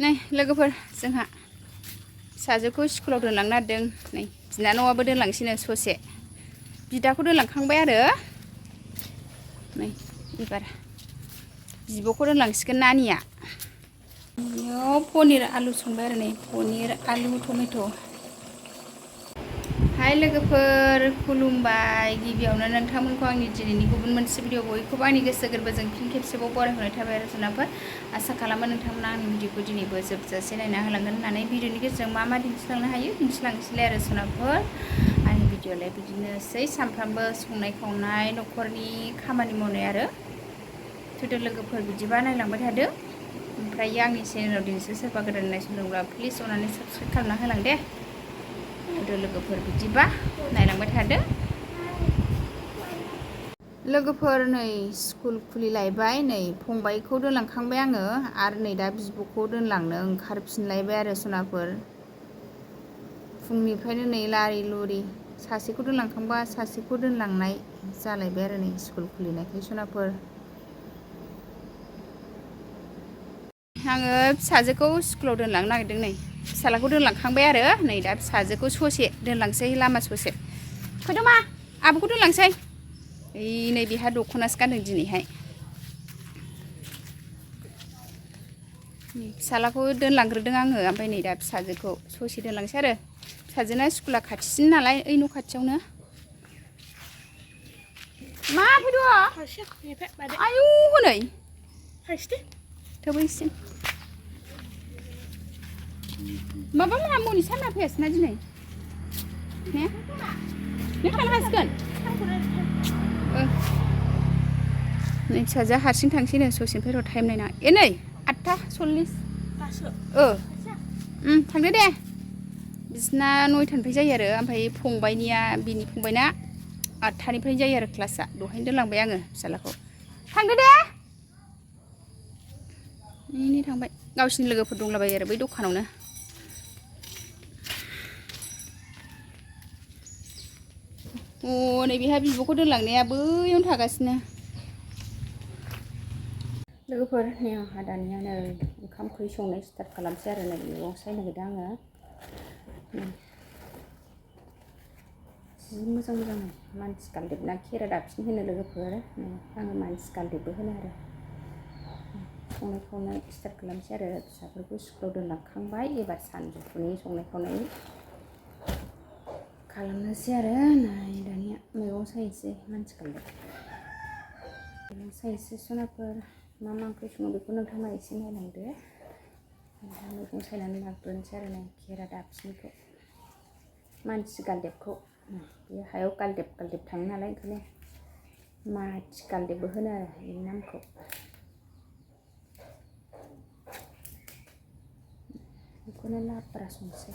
नै लोगोफोर जोंहा फिसाजोखौ स्कुलाव दोनलांनो नागिरदों नै बिनानावाबो दोनलांसैनो ससे बिदाखौ दोनलांखांबाय आरो नै एबार बिब'खौ दोनलांसिगोन नानिया बेयाव पनिर आलु संबाय आरो नै पनिर आलु टमेट' हाय लोगोफोर खुलुमबाय गिबियावनो नोंथांमोनखौ आंनि दिनैनि गुबुन मोनसे भिडिअ बयखौबो आंनि गोसो गोरबोजों फिन खेबसेबाव बरायहरनाय थाबाय आरो जुनाफोर आसा खालामो नोंथांमोना आंनि भिडिअखौ दिनैबो जोबजासे नायना होलांगोन होननानै भिडिअनि गेजेरजों मा मा दिन्थिलांनो हायो दिन्थिलांसैलाय आरो जुनाफोर आंनि भिडिअलाय बिदिनोसै सानफ्रामबो संनाय खावनाय न'खरनि खामानि मावनाय आरो थुदो लोगोफोर बिदिबा नायलांबाय थादो ओमफ्राय आंनि चेनेलाव दिनैसो सोरबा गोदान नायसनदोंब्ला प्लिज अननानै साबस्क्राइब खालामना होलां दे लोगोफोर बिदिबा नायलांबाय थादो लोगोफोर नै स्कुल खुलिलायबाय नै फंबायखौ दोनलांखांबाय आङो आरो नै दा बिब'खौ दोनलांनो ओंखारफिनलायबाय आरो सनाफोर फुंनिफ्रायनो नै लारि लुरि सासेखौ दोनलांखांबा सासेखौ दोनलांनाय जालायबाय आरो नै स्कुल खुलिनायखाय सनाफोर आङो फिसाजोखौ स्कुलाव दोनलांनो नागिरदों नै फिसालाखौ दोनलांखांबाय आरो नै दा फिसाजोखौ ससे दोनलांसै लामा ससे फैद' मा आब'खौ दोनलांसै ओइ नै बेहा दख'नासो गानदों दिनैहाय फिसालाखौ दोनलांग्रोदों आङो ओमफ्राय नै दा फिसाजोखौ ससे दोनलांसै आरो फिसाजोना स्कुला खाथिसिन नालाय ओइ न' खाथियावनो मा फैद' आयौ हनै थोबैसिम माबा मा मनि साना फैयासैना दिनै ने नों थांनो हासिगोन नै फिसाजोआ हारसिं थांसैनो ससेनिफ्राय र' टाइम नायना ए नै 8:40 थांदो दे बिसिना 9:00निफ्राय जायो आरो ओमफ्राय फंबायनिया बिनि फंबायना 8:00निफ्राय जायो आरो क्लासआ दहायनो दोनलांबाय आङो फिसालाखौ थांदो दे नै थांबाय गावसिनि लोगोफोर दंलाबायो आरो बै दखानावनो नै बेहा बिब'खौ दोनलांनाया बैयावनो थागासिनो लोगोफोर नै आंहा दानिया नै ओंखाम ओंख्रि संनाय स्टार्ट खालामसै आरो नै मैगं सायनो नागिरदों आङो जि मोजां मोजां मानसि गालदेब ना खेरा दाफिनि होनो लोगोफोर आङो मानसि गालदेबबो होनो आरो संनाय खावनाय स्टार्ट खालामसै आरो फिसाफोरखौ स्कुलाव दोनलांखांबाय एबार सानजौफुनि संनाय खावनाय खालामनोसै आरो नै दानिया मैगं सायनोसै मानसि गालदेब मैगं सायनोसै सनाफोर मा मा ओंख्रि सङो बेखौ नोंथाङा एसे नायलांदो मैगं सायनानै लाग्रोनोसै आरो नै खेरा दाफिनिखौ मानसि गालदेबखौ बे हायाव गालदेब गालदेब थाङो नालाय ओंखायनो माथि गालदेबबो होनो आरो बेनि नामखौ बेखौनो लाब्रा संसै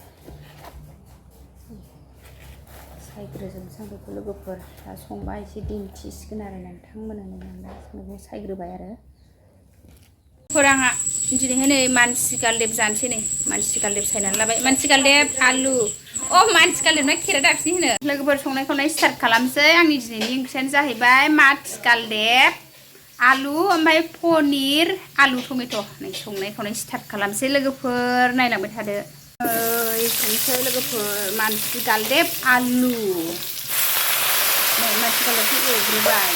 सायग्रोजोबनोसै आं बेखौ लोगोफोर दा संबा एसे दिन्थिसिगोन आरो नोंथांमोननो आं दा मैगं सायग्रोबाय आरो आंहा दिनैहाय नै मानसि गालदेब जानोसै नै मानसि गालदेब सायनानै लाबाय मानसि गालदेब आलु मानसि गालदेबना खेरा दाफिनि होनो लोगोफोर संनाय खावनाय स्टार्ट खालामसै आंनि दिनैनि ओंख्रियानो जाहैबाय माथि गालदेब आलु ओमफ्राय पनिर आलु टमेट' नै संनाय खावनाय स्टार्ट खालामसै लोगोफोर नायलांबाय थादो संसै लोगोफोर मानसि गालदेब आलु नै मानसि गालदेबखौ एवग्रोबाय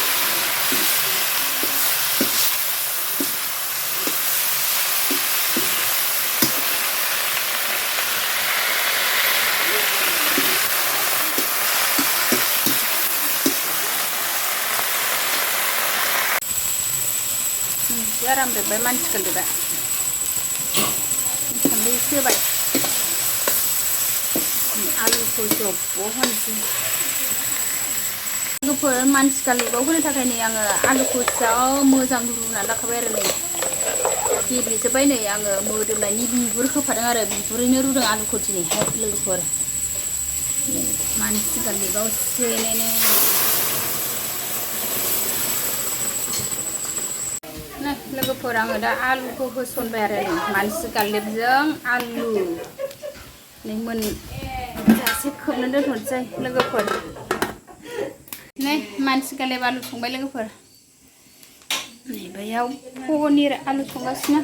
आराम रेबबाय मानसि गालदेबा सामब्राम एसे होबाय आलुखौ जब्ब' होनोसै लोगोफोर मानसि गालदेबाव होनो थाखाय नै आङो आलुखौ जा मोजां रुनानै लाखाबाय आरो नै गेब्लेजोब्बाय नै आङो मोदोमनायनि बिगुर होफादों आरो बिगुरैनो रुदों आलुखौ दिनैहाय लोगोफोर मानसि गालदेबाव सेनेने लोगोफोर आङो दा आलुखौ होसनबाय आरो नै मानसि गालदेबजों आलु नै मोनजासे खोबनो दोनथ'नोसै लोगोफोर नै मानसि गालदेब आलु संबाय लोगोफोर नै बैयाव पनिर आलु संगासिनो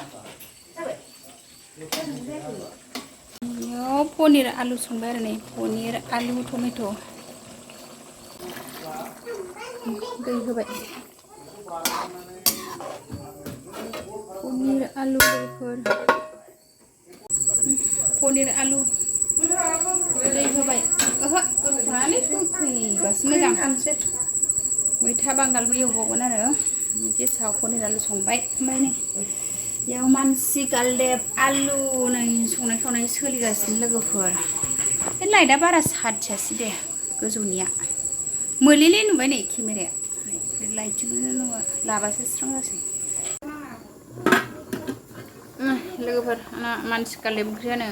बेयाव पनिर आलु संबाय आरो नै पनिर आलु टमेट' दै होबाय पनिर आलु पनिर आलु दै होबाय ओहो गोदौनानै गोखैबासो मोजां मैथा बांगालबो एवबावगोन आरो गेसाव पनिर आलु संबाय ओमफ्राय नै बेयाव मानसि गालदेब आलु नै संनाय खावनाय सोलिगासिनो लोगोफोर बे लाइटआ बारा साथियासै दे गोजौनिया मोलेले नुबाय नै केमेराया लाइटजोंनो लाबासो स्रां जासै लोगोफोर आंना मानसि गालदेब ओंख्रिया नै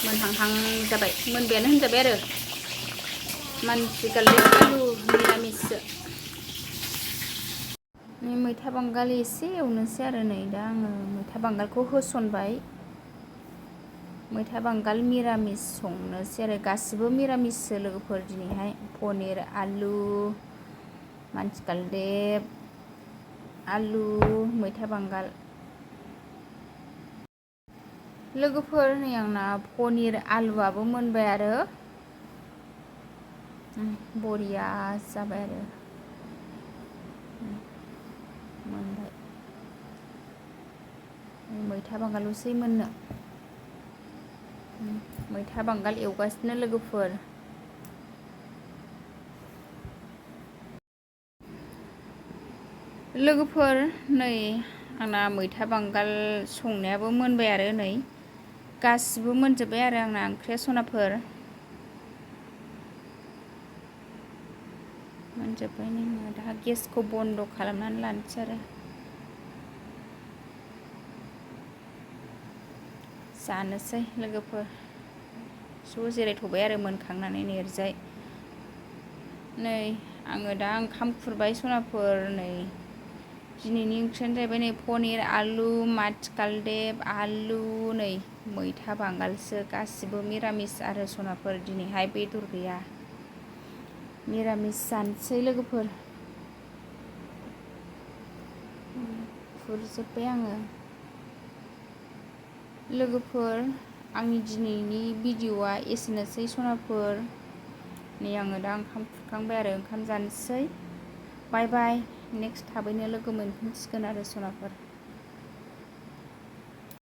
मोनहांहां जाबाय मोनबायानो होनजाबाय आरो मानसि गालदेब आलु निरामिससो मैथा बांगाल एसे एवनोसै आरो नै दा आङो मैथा बांगालखौ होसनबाय मैथा बांगाल मिरामिस संनोसै आरो गासिबो मिरामिससो लोगोफोर दिनैहाय पनिर आलु मानसि गालदेब आलु मैथा बांगाल लोगोफोर नै आंना पनिर आलुआबो मोनबाय आरो बरिया जाबाय आरो मोनबाय मैथा बांगालल'सै मोननो मैथा बांगाल एवगासिनो लोगोफोर नै आंना मैथा बांगाल संनायाबो मोनबाय आरो नै गासिबो मोनजोब्बाय आरो आंना ओंख्रिया सनाफोर मोनजोब्बाय नै दा गेसखौ बन्द' खालामनानै लानोसै आरो जानोसै लोगोफोर ज' जिरायथ'बाय आरो मोनखांनानै नेरजाय नै आङो दा ओंखाम खुरबाय सनाफोर नै दिनैनि ओंख्रियानो जाहैबाय नै पनिर आलु माथि गालदेब आलु नै मैथा बांगालसो गासिबो मिरामिस आरो सनाफोर दिनैहाय बेदर गैया मिरामिस जानोसै लोगोफोर खुरजोब्बाय आङो लोगोफोर आंनि दिनैनि भिडिअ'आ एसेनोसै सनाफोर नै आङो दा ओंखाम खुरखांबाय आरो ओंखाम जानोसै बाय बाय नेक्स्ट थाबैनो लोगो मोनफिनसिगोन आरो सनाफोर